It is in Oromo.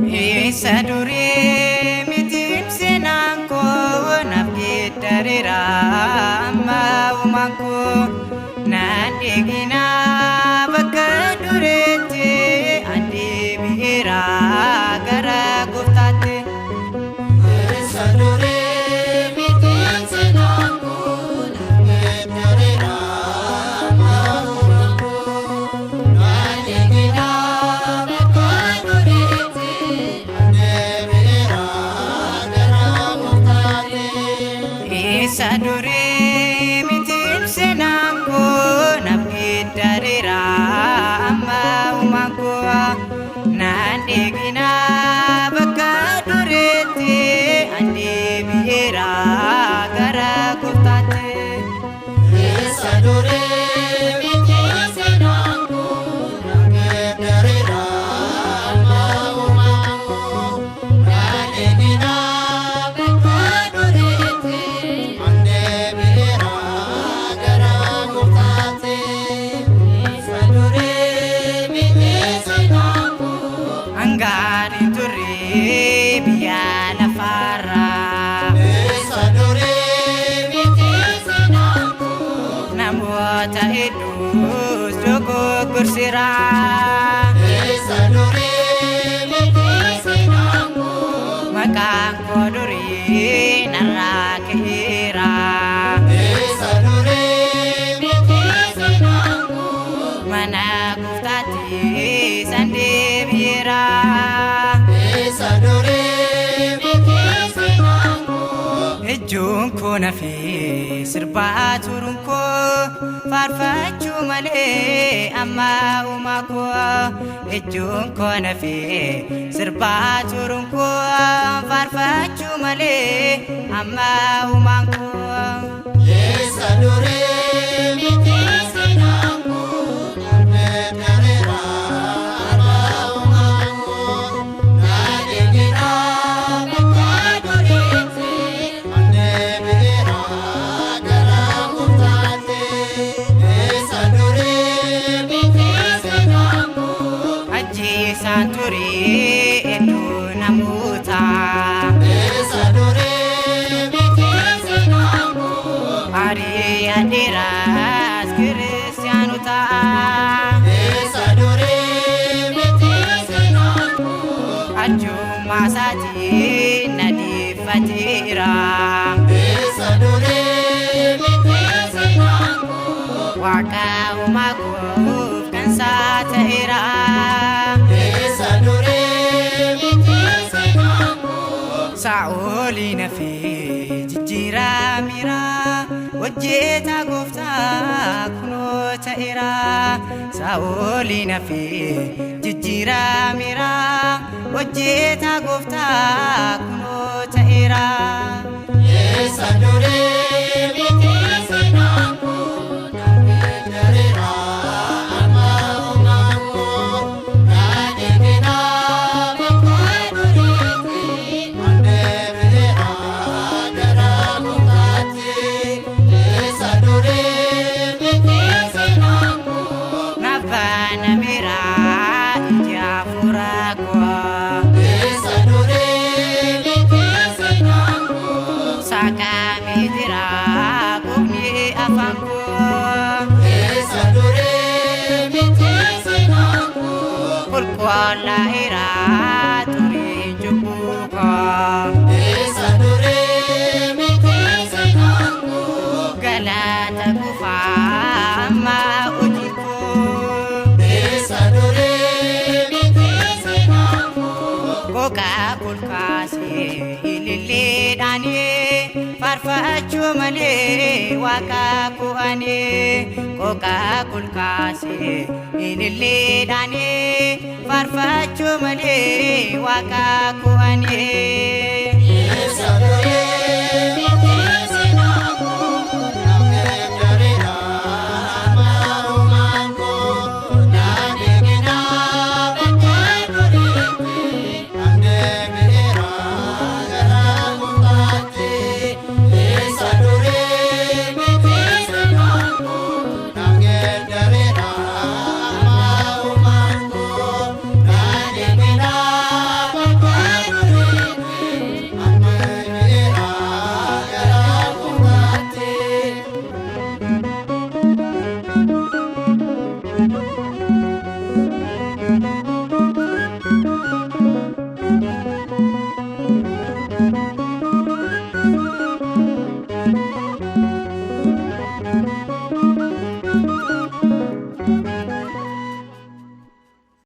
Isa durii miti seenaan koo naaf geeddareera amma uumaan koo naan eeginaa bakka dureetti an deebi'eera gara gooftaatti. Isa durii miti seenaan koo naaf geeddareera amma uumaan koo naan eeginaa bakka dureetti an deebi'eera gara gooftaatti. Isa durii miti seenaan koo naaf geeddareera amma uumaan koo naan eeginaa bakka dureetti an deebi'eera gara gooftaatti. Isa durii miti seenaan koo naaf geeddareera amma uumaan koo naan eeginaa bakka dureetti an deebi'eera gara gooftaatti. Isa durii miti seenaan koo Hangaariin turre biyya lafaarraa Isa durii miti seenaan koo namoota hedduus dogoggorseera. Isa durii miti seenaan koo Maqaan koo durii narraa ka'eera. Isa durii miti seenaan koo Mana gooftaatti san deebi'eera. Isa durii miti seenaan koo Ijjuun koo nafee sirbaa turuun koo faarfachuu malee amma uumaa koo. Ijjuun koo nafee sirbaa turuun koo faarfachuu malee amma uumaan koo. Isa durii miti seenaan koo naaf geeddareera amma uumaan koo naan eeginaa bakka dureetti an deebi'eera gara gooftaatti. Isa durii miti seenaan koo Ajjeesaan ture hedduu namoota. Isa durii miti seenaan koo Ari'adheeraas kiristaanota. Isa durii miti seenaan koo Arjummaa isaatiin na deeffateera. Isa durii miti seenaan koo Waaqa uumaa koof kan isaa ta'eera. Isa durii miti seenaan koo Saa'olii nafee jijjiirameera. Hojjetaa gooftaa kunoo ta'eera. Saa'olii nafee jijjiirameera. Hojjetaa gooftaa kunoo ta'eera. Isa durii miti seenaan koo naaf geeddareera amma uumaan koo naan eeginaa bakka dureetti an deebi'eera gara gooftaatti. Isa durii miti seenaan koo Naaf banameera ija hafuura koo. Isa durii miti seenaan koo Saaqamee jira gofni afaan koo. Isa durii miti seenaan koo Qulqullaa'eera xuriin cubbuu koo. Isa durii miti seenaan koo Galata kufaa amma hojii koo. Isa durii miti seenaan koo Gogaa kolkaasee ililleedhaanii faarfachuu malee waaqa ko'anii. Gogaa kolkaasee ililleedhaanii faarfachuu malee waaqa ko'anii.